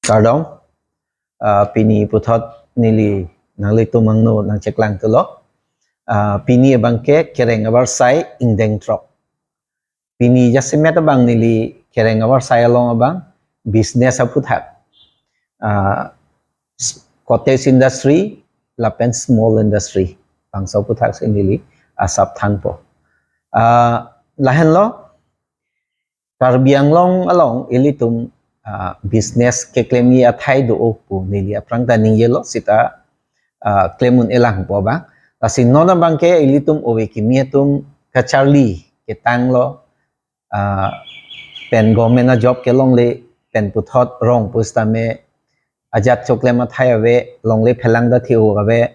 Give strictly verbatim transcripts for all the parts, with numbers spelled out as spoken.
Kardom, ah, pini puthot neli nanglitum angno nangcheklang thulo. Ah, pini abangke kereng avarsai ingdeng throk. Pini jasemet abang neli kereng avarsai along abang business aphuthak. Ah, s-, cottage industry lapen small industry bangso aphuthak si neli asap thanpo. Ah, lahenlo, Karbi Anglong along ilitum, ah, business keklemji athai do-o pu neli aphrang ta ningjelo seta, ah, klem un-e langpo abang. Lasi non abangke ilitum ove kimi atum kacharli ketanglo, ah, pen government a-job kelongle pen puthot rong pusitame ajat choklem athai ave, longle phelang ta the-o ave,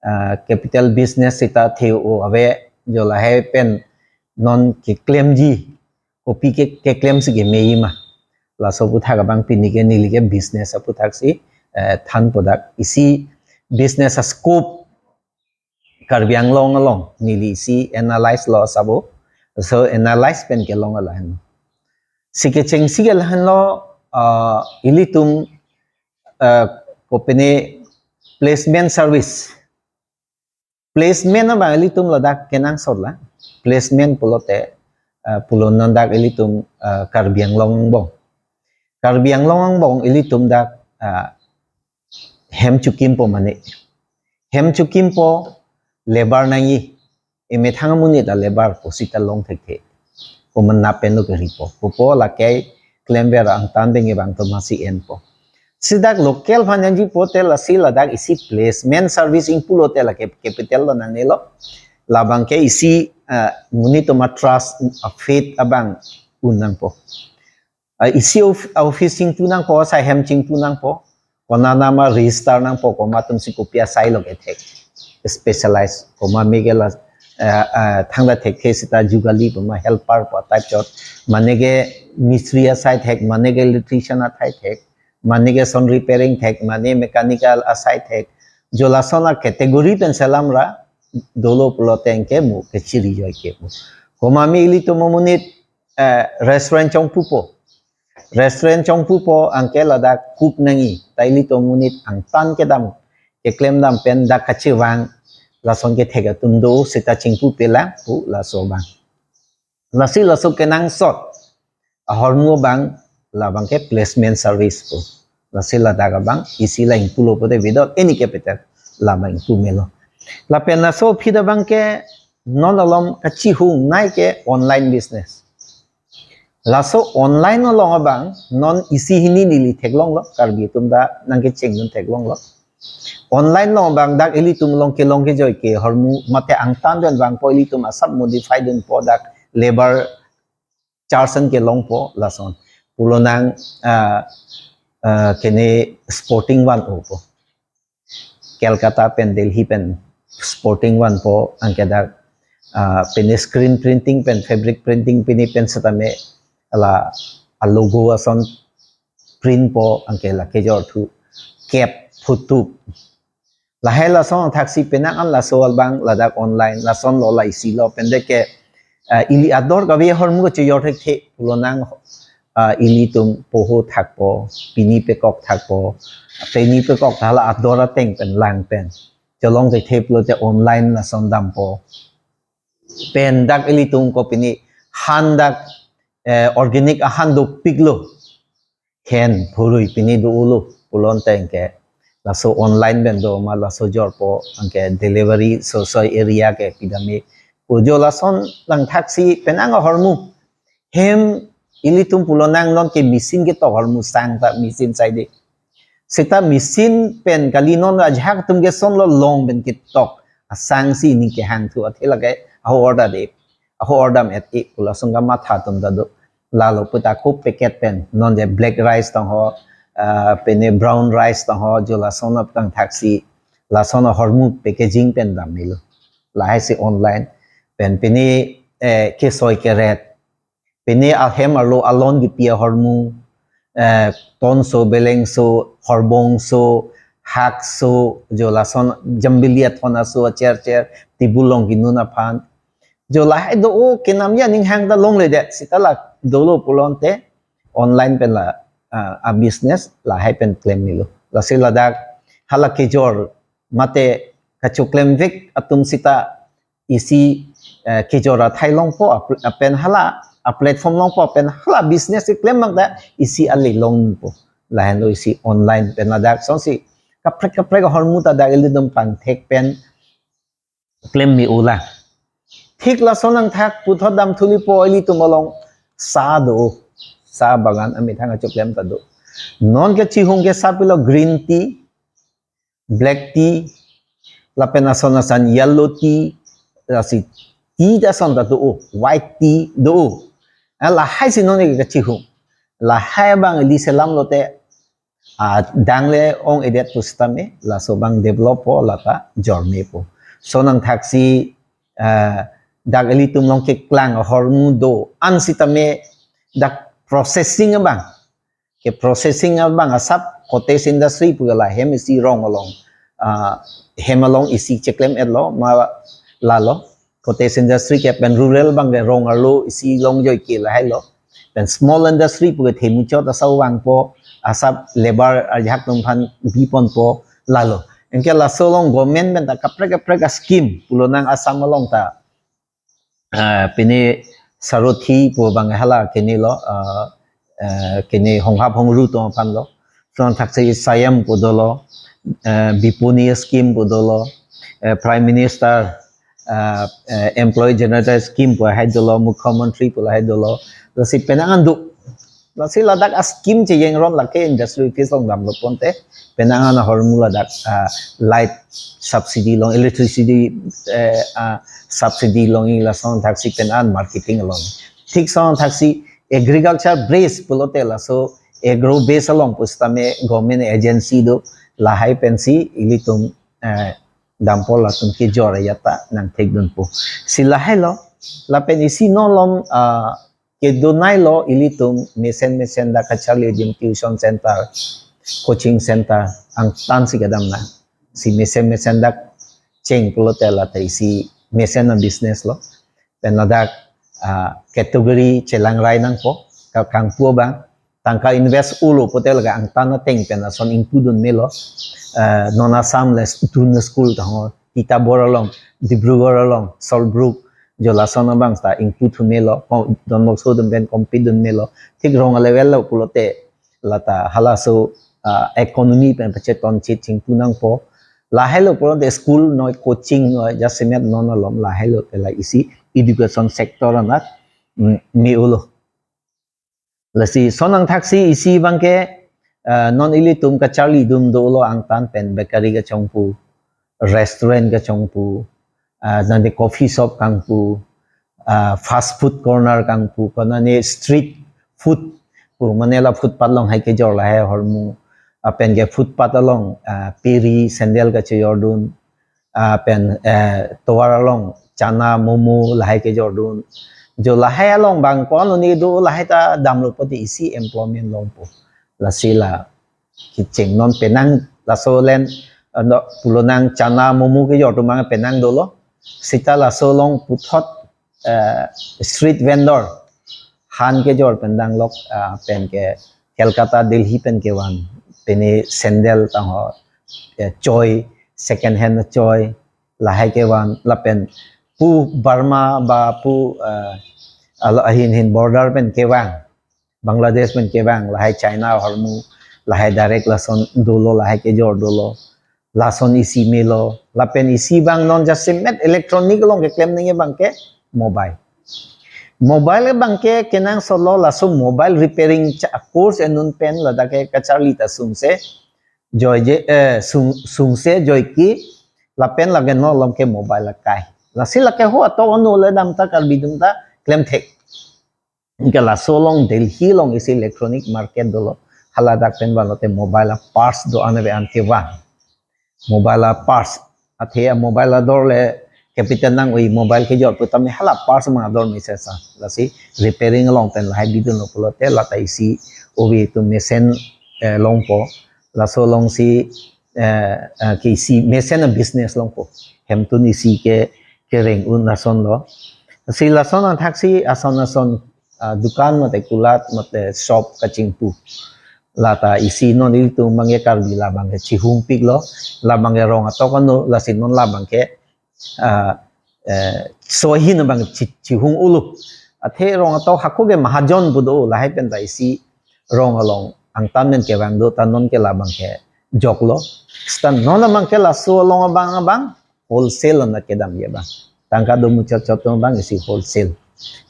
ah, capital business seta the-o ave, jo lahai pen non keklemji, kopi ke, keklem si kemeji ma. Laso aphuthak abang pini ke neli ke business aphuthak si, eh, thanpo dak. Isi business a-scope Karbi Anglong along neli isi analyze lo sabo. So analyze pen kelong lahen. Si kechengsi ke lahenlo, ah, ilitum, ah, kopine placement service. Placement abang ilitum ladak kenangsot la. Placement pulote, ah, pulo non dak ilitum, ah, Karbi Anglong angbong. Karbi Anglong angbong ilitum dak, ah, hem chokimpo mane. Hem chokimpo, labour nangji. Emethang amonit a-labour pu seta long thekthe. Komat nap pen lo keripo. Pupo lake klemver angtan deng abang to masi enpo. Si dak local aphan nangji pote lasi ladak isi placement service ingpu lote lake capital lo nangnelo. Labangke isi, ah, monit atum a-trust, a-faith abang un nangpo. Ah, isi of-, office chingpu nangpo, asai hem chingpu nangpo. Konat nama register nangpo, komat atum si kopi asai lo kethek. Specialize, komat me ke la, ah, ah, thangta thekthe seta jugali pu ma helper pu type chot. Mane ke mistri asai thek, mane ke electrician asai thek, mane ke son repairing thek, mane mechanical asai thek. Jo lason a-category pen selam ra dolo pulote anke mo kechiri joi ke mo. Komat me ilitum amonit, eh, restaurant chongpupo. Restaurant chongpupo anke ladak cook nangji. Ta ilitum amonit angtan kedam, keklem dam pen dak kachevang lason kethek atum do seta chingpupe lang pu laso abang. Lasi laso kenangsot ahormu abang labangke placement service pu. Lasi ladak abang isi la ingpu lo pote without any capital labang ingpu melo. Lapen laso aphi abangke non alom kachihungnei ke online business. Laso online along abang non isi hini neli theklonglo, Karbi atum ta nangkecheng dun theklonglo. Online along abang dak ilitum along kelong kejoi ke ahormu mate angtan dun vangpo, ilitum asap modify dunpo, dak labour charge an kelongpo lason. Pulo nang, ah, ah, kene sporting van-opo. Kolkata pen, Delhi pen sporting vanpo, anke dak, ah, pine screen printing pen, fabric printing pine pen setame la a-logo ason printpo, anke la kejor thu cap photo. Lahai lason thaksi penang an laso abang ladak online lason lo la isi lo pen deke, ah, ili ador kave ahormu kachejor thekthe pulo nang, ah, ilitum poho thakpo, pini pekok thakpo, pini pekok ta la ador ateng pen lang pen cholong thekthe pulote online lason dampo. Pen dak ilitum kopine han dak, eh, organic ahan dopiklo. Hen phurui pine do-olo pulote anke laso online pen do ma laso jorpo, anke delivery so soi area ke pidamji. Pu jo lason lang thaksi penang ahormu. Hem ilitum pulo nang non ke machine ketok ahormu sang ta machine saide. Seta machine pen kali non ajahak atum ke son lo long pen ketok asang si ning kehang thu athe lake aho order de. Aho order et e pu lason kamatha atum ta do. Lalo puta ko packet pen non je black rice tong ho, ah, pine brown rice tong ho, jo lason ap tang thaksi, lason ahormu packaging pen dam melo. Lahai si online pen pine, eh, kesoi keret. Pine ahem arlo alon kipi ahormu, eh, tonso, belengso, horbongso, hakso, jo lason jambili athon aso acher cher, table along kinun aphan. Jo lahai do-o kenamji aning hang ta longledet, seta la dolo pulote online pen la ah, a business lahai pen klem melo. Lasi ladak hala kejor mate kachoklemvek atum sita isi, eh, kejor athai longpo, ap-, apen hala a platform longpo, apen hala business keklem abang ta isi ale longpo. Lahenlo isi online pen ladak sonsi kaprek kaprek ahormu ta dak ilitum pangthek pen klem me-olang. Thik lason angthak puthot damthulipo, ilitum along sa do, sa bagan amethang achoklem ta do. Non kachihung ke sa pilo green tea, black tea, lapen ason ason yellow tea, lasi tea ta ason ta do, white tea do. Ah, lahai si non ke kachihung. Lahai abang ili selam lote, ah, dangle ong-edet pusitame, laso abang develop po, lata jormepo. Lason angthaksi, ah, dak ilitum along keklang ahormu do-an sitame dak processing abang. Ke processing abang asap cottage industry pu ke la hem isi rong along, ah, hem along isi cheklem-etlo ma lalo. Cottage industry ke pen rural abang ke rong arlo isi longjoike lahailo. Pen small industry pu ke themuchot asap vangpo, asap labour arjak atum aphan biponpo lalo. Anke laso along government pen ta kaprek kaprek a scheme pulo nang Assam along ta, ah, pini Sarathi pu abang hala kenelo, ah, eh, kene Honghap Hongru atum aphanlo. Lason angthaksi Sayam pu dolo, eh, Bipuni scheme pu dolo, eh, Prime Minister, ah, eh, Employee Generator Scheme pu lahai dolo, Mukhyamantri pu lahai dolo. Lasi penang an do. Lasi ladak a scheme chejeng ron lake industry office along damlo ponte, penang an ahormu ladak, ah, light subsidy along, electricity, eh, ah, subsidy along, lason angthaksi penang an marketing along. Thik lason angthaksi agriculture base pulote laso agro base along pusitame government agency do, lahai pensi ilitum, eh, dampo, latum kejor ajat ta nangthekdunpo. Si lahailo, lapen isi non alom, ah, kedonailo ilitum mesen mesen dak kacharli adim tuition center, coaching center angtan si kedam nang. Si mesen mesen dak cheng pulote lata isi mesen a business lo. Pen ladak, ah, category chelangrai nangpo, ka kangpu abang. Tangka invest-olo pulote laga angtan ateng pen ason ingpudun melo. Eh, non Assam le student school ta ho, Titibor along, Dibrugarh along, Solbruk, jo lason abang ta ingputhu melo, ko-, Don Bosco atum pen compete dun melo. Thik rong a level lo pulote lata halaso, ah, economy pen pachetongchit chingpu nangpo. Lahailo pulote school noi, coaching noi, jasemet non alom lahailo te la isi education sector anat, mm, me-olo. Lasi lason angthaksi isi abang ke, eh, non ilitum kacharlidun dolo angtan pen bakery kachongpu, restaurant kachongpu, ah, nangte coffee shop kangpu, ah, fast food corner kangpu, konane street food pu, mane la footpath along hai kejor lahai ahormu, ah, pen ke footpath along, ah, piri, sandal kachejordun, ah, pen, eh, tovar along chana, momo lahai kejordun. Jo lahai along abang ko-an lone do lahai ta damlo pulote isi employment longpo. Lasi la kecheng non penang laso len, eh, no, pulo nang chana, momo kejor atum abang penang dolo. Sita laso along puthot, eh, street vendor han kejor pen danglok, ah, pen ke Kolkata, Delhi pen kevan, pini sandal ta ho, eh, choi, second hand choi, lahai kevan, lapen pu Burma ba pu, eh, alo ahin hin border pen kevang, Bangladesh pen kevang, lahai China ahormu, lahai direct lason dolo, lahai kejor dolo. Lason isi melo, lapen isi abang non jasemet electronic along keklem nangji abang ke mobile. Mobile abang ke kenangsotlo, laso mobile repairing cha course enun pen ladak ke kacharli ta sungse, joije, eh, sung, sungse joike, lapen lake non along ke mobile akai. Lasi lake ho ato ono le dam ta Karbi atum ta klemthek. Anke laso along Delhi along isi electronic market dolo. Haladak pen vanlote mobile a parts do-an ave an kevang. Mobile a parts. Athe a mobile ador le capital nang-oi, mobile kejor pu tame hala parts ma ador mesen sa. Lasi repairing along pen lahai bidunlo pulote lata isi ove atum mesen, eh, longpo. Laso alongsi, eh, eh, ke isi mesen a business longpo. Hemtun isi ke kereng un lasonlo. Si lason angthaksi ason ason, ah, dukan mate kulat mate shop kachingpu. Lata isi non ilitum abangke Karbi labangke chihungpiklo, labangke rong atok ano, lasi non labangke, ah, eh, sohin abang chi-, chihung-olo. Athe rong atok hako ke mahajon pu do, lahai pen ta isi rong along angtan pen kevang do, ta non ke labangke joklo. Seta non abangke laso along abang abang wholesale anat kedamji abang. Tangka do muchot chot atum abang isi wholesale.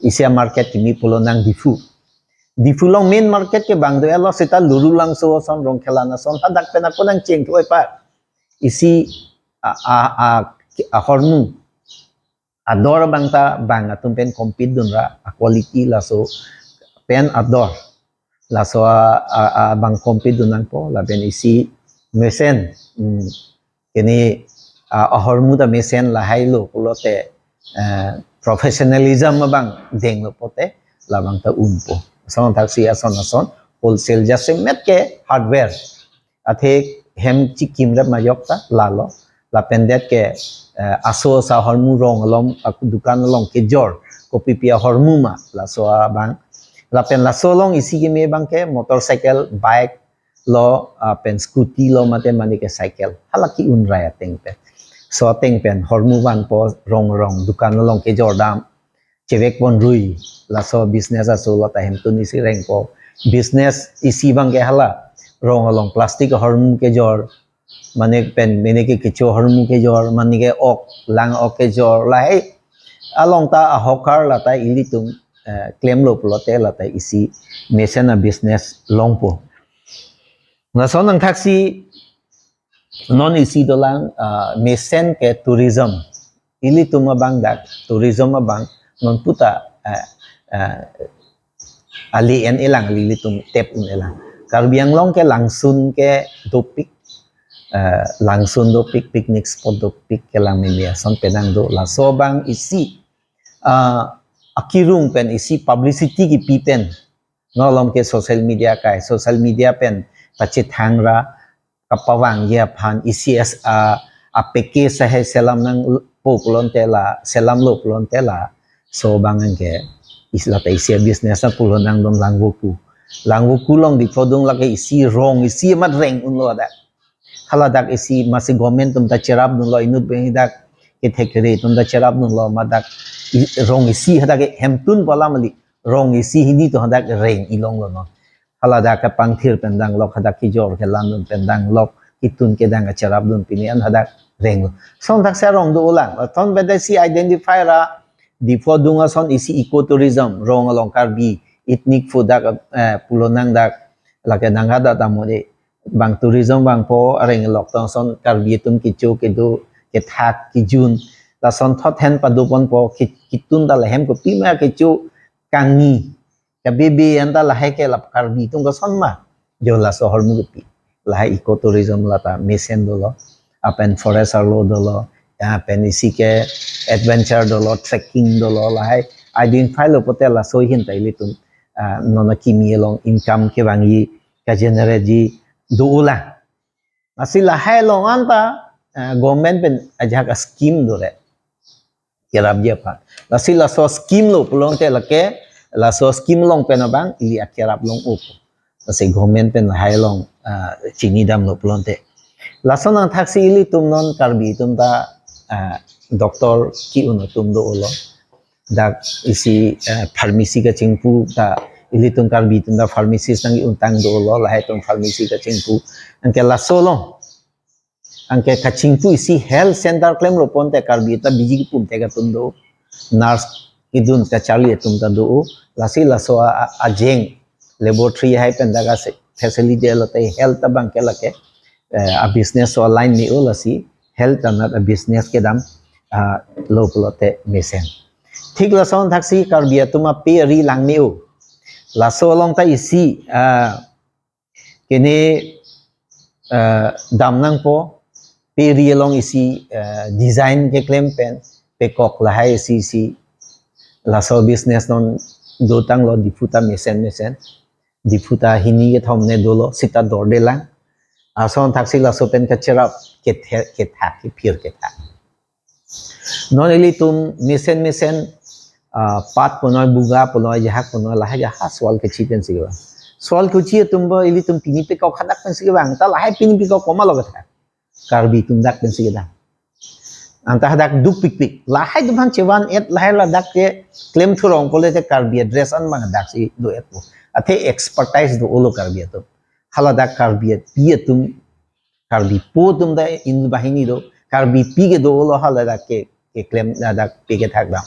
Isi a-market kimi pulo nang Diphu. Diphu along main market ke bang do elo, seta Lurulangso ason, Rongkhelan ason, hadak pen ako nangcheng thu-e pa. Isi a, a, a, ahormu ador abang ta bang atum pen compete dunra, a-quality laso pen ador. Laso a, a, abang compete dun nangpo, lapen isi mesen. Hmm. Kini, ah, ahormu ta mesen lahailo pulote, eh, professionalism abang denglo pote labang ta unpo. Ason thaksi ason ason wholesale jasemet ke hardware. Athe hem chikim rep majok ta lalo. Lapen det ke, eh, aso asa ahormu rong along, ah, dukan along kejor, kopipi ahormu ma, laso abang. Lapen laso along isi keme abangke motorcycle, bike, lo, ah, pen scooty lo mate mane ke cycle. Hala ki-unrai ateng pen. So ateng pen hormu vanpo, rong rong dukan along kejor dam. Chevek pon rui. Laso business aso lo ta hemtun isi rengpo. Business isi abangke hala. Rong along plastic hormu kejor. Mane pen mane ke kecho hormu kejor. Mane ke ok, lang ok kejor. Lahai along ta ahokar lata ilitum, eh, klemlo pulote lata isi mesen a-business longpo. Lason nang thaksi non isi dolang, ah, mesen ke tourism. Ilitum abang dak tourism abang non puta, ah, ah, ali en elang, ilitum tep un elang. Karbi Anglong ke langsun ke dopik, ah, langsun dopik, picnic spot dopik kelang mimi ason penang do. Laso abang isi, ah, akirung pen isi publicity kipi pen. Nolom ke social media kai, social media pen pachethang ra kapavangji aphan isi as a, a-package ahai selam nangpo pulote la, selamlo pulote la. So abang ke isi lata isi a-business na pulo nangdon Langvoku. Langvoku along Diphu adung lake isi rong isi amat reng unlo dak. Hala dak isi masi government atum ta cherap dunlo, inut beng dak kethek kere atum ta cherap dunlo, ma dak i-, rong isi hadak hemtun pu alam kali, rong isi hini atum hadak reng ilonglo non. Hala dak kapangthir pen danglok, hadak kejor kelang dun pen danglok, kitun kedang kacherap dun pini an hadak renglo. Ason thaksi arong do ulang. Ton beda si identify ra, Diphu adung ason isi ecotourism, rong along Karbi, ethnic food dak, eh, pulo nang dak, lake nang hadak ta mo de, bang tourism vangpo, areng lok tong ason Karbi atum kecho kedo, kethak kejun. Lason thot hen pado ponpo, ki-, kitun ta lahem kopima kecho, kangni, kabebe anta lahai ke lap Karbi atum kason ma. Jo laso ahormu kepi. Lahai ecotourism lata mesen dolo. Lapen forest arlo dolo. Lapen isi ke adventure dolo, trekking dolo, lahai identify lo pote laso ahin ta ilitum, ah, non akimi along income kevangji ka-generate ji do ulang. Lasi lahai along anta, eh, government pen ajahak a-scheme do re. Kerapji aphan. Lasi laso scheme lo pulote lake, laso scheme along pen abang ili akerap long-o. Lasi government pen lahai along, ah, chini damlo pulote. Lason nang thaksi ilitum non Karbi atum ta, ah, doctor ki-un atum do ulo. Dak isi, eh, pharmacy kachingpu ta ilitum Karbi atum ta pharmacist nang-i-untang dolo, lahai atum pharmacy kachingpu. Anke laso along. Anke kachingpu isi health center klemlo ponte Karbi ta biji kipum tek atum do. Nurse kidun kacharli atum ta do. Lasi laso a, a, ajeng laboratory hai pen dak ase facility lote health abang ke lake, eh, a-business so line me-o lasi health anat a-business kedam, ah, lo pulote mesen. Thik lason thaksi Karbi atum ape ari lang me-o. Laso along ta isi, ah, kene, ah, dam nangpo, pe ari along isi, ah, design keklem pen, pekok lahai isi isi. Laso business non dotanglo Diphu ta mesen mesen. Diphu ta hini kethom ne dolo, seta dordelang. Ason thaksi laso pen kacherap kethe-, kethak, kephir kethak. Non ilitum mesen mesen, ah, pat punoi, buga punoi, jahak punoi, lahai jaha aswal kechi pensi kelang. Soal Kuchi atum bo ilitum pini pekok hadak pensi kevang, ta lahai pini pekok komat lo kethak. Karbi atum dak pensi kedam. Anta hadak dukpikpik. Lahai atum aphan chevan-et, lahai ladak keklem thurong pule te Karbi address an abang daksi do-etpo. Athe expertise do-olo Karbi atum. Haladak Karbipi atum, Karbipo atum ta inut banghini do, Karbipi kedo-olo haladak ke, keklem ladak pe kethak dam.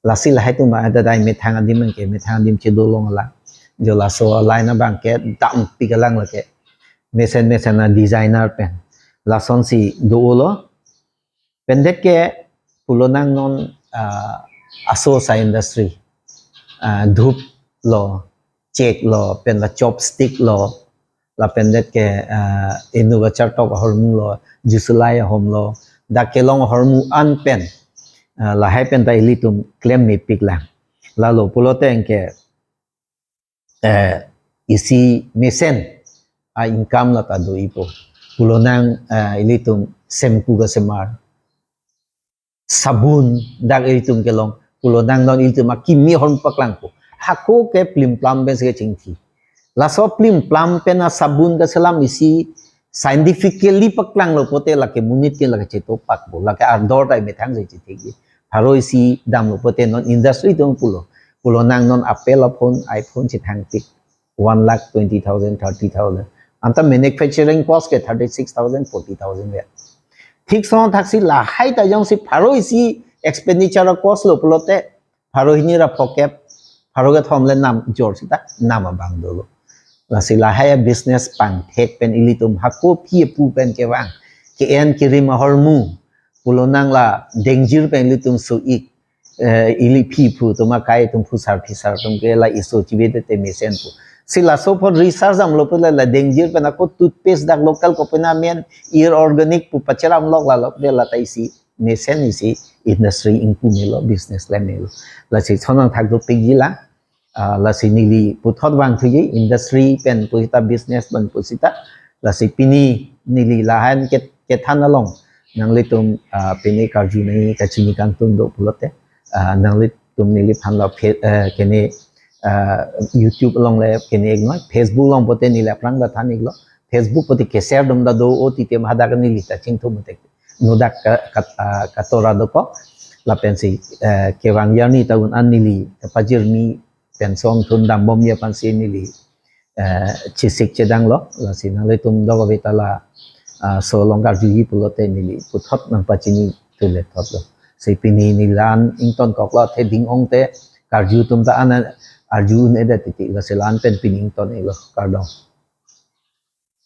Lasi lahai atum ba adai methang adim ke, methang adim chedo longlo. Jo laso line abang ke dampik alang lake. Mesen mesen a-designer pen. Lasonsi do-olo. Pen det ke pulonang non, ah, aso-sa industry. Ah, dhup lo, chek lo, pen la chopstick lo, lapen det ke, ah, inut kachartok ahormu lo, jusulai ahom lo, dak kelong ahormu an pen, ah, lahai pen ta ilitum klem mepik lang. Lalo pulote anke, eh, isi mesen a-income la ta do-ipo. Pulonang, eh, ilitum semku kasemar, sabun dak ilitum kelong, pulonang non ilitum akimi ahormu paklangpo. Hako ke plimplam pensi kechingthi. Laso plimplam pen asabun kaselam isi scientifically paklanglo pote lake monit ke lake chetopakpo, lake ardor tai methang si chethekji. Pharo isi damlo pote non industry atum pulo. Pulonang non Apple aphone, iPhone chethangpik. One lakh twenty thousand, thirty thousand. Anta manufacturing cost ke thirty-six thousand, forty thousand ya. Thik son thaksi lahai ta jongsi pharo isi expenditure cost lo pulote, pharo hini ra phokep, pharo kethom le nam jor sita, nam abang dolo. Lasi lahai a-business pangthek pen ilitum hako aphi apu pen kevang. Ke-en kerim ahormu. Pulonang la dengjir pen ilitum so-ik. Eh, ili aphi aphu atum akai atum phusar phisar atum ke la eso chibe te te mesenpo. Si laso apot research damlo pule la dengjir pen ako toothpaste dak local kopina men ir organic pu pacheram lok lalo pule la ta isi mesen isi industry ingpu melo, business le melo. Lasi sonang thak dopikji la, ah, lasi neli puthot vangthuji industry pen pusita, business pen pusita. Lasi pini neli lahan ke, kethan along nanglitum, ah, pini karju nangji kachini kangtung do pulote, ah, nanglitum neliphan la phe-, eh, kene, ah, YouTube along le kene-iknoi, Facebook along pote neli aphrang ta than-iklo. Facebook pote ke-share dam ta do-o titi ma hadak neli ta chingthum te. Nodak ka, ka, ah, katora dokok. Lapensi, eh, kevang arni ta un-an neli kepajirmi pension thun dambomji aphansi neli, eh, chesik chedanglo. Lasi nanglitum dok ave ta la, ah, so along karjuji pulote neli puthot nangpachinithu le thotlo. Si pini neli la-an ingtonkoklo, athe ding-ong te karju atum ta an arju un-edet titi, lasi la-an pen pini ington-iklo, kardom.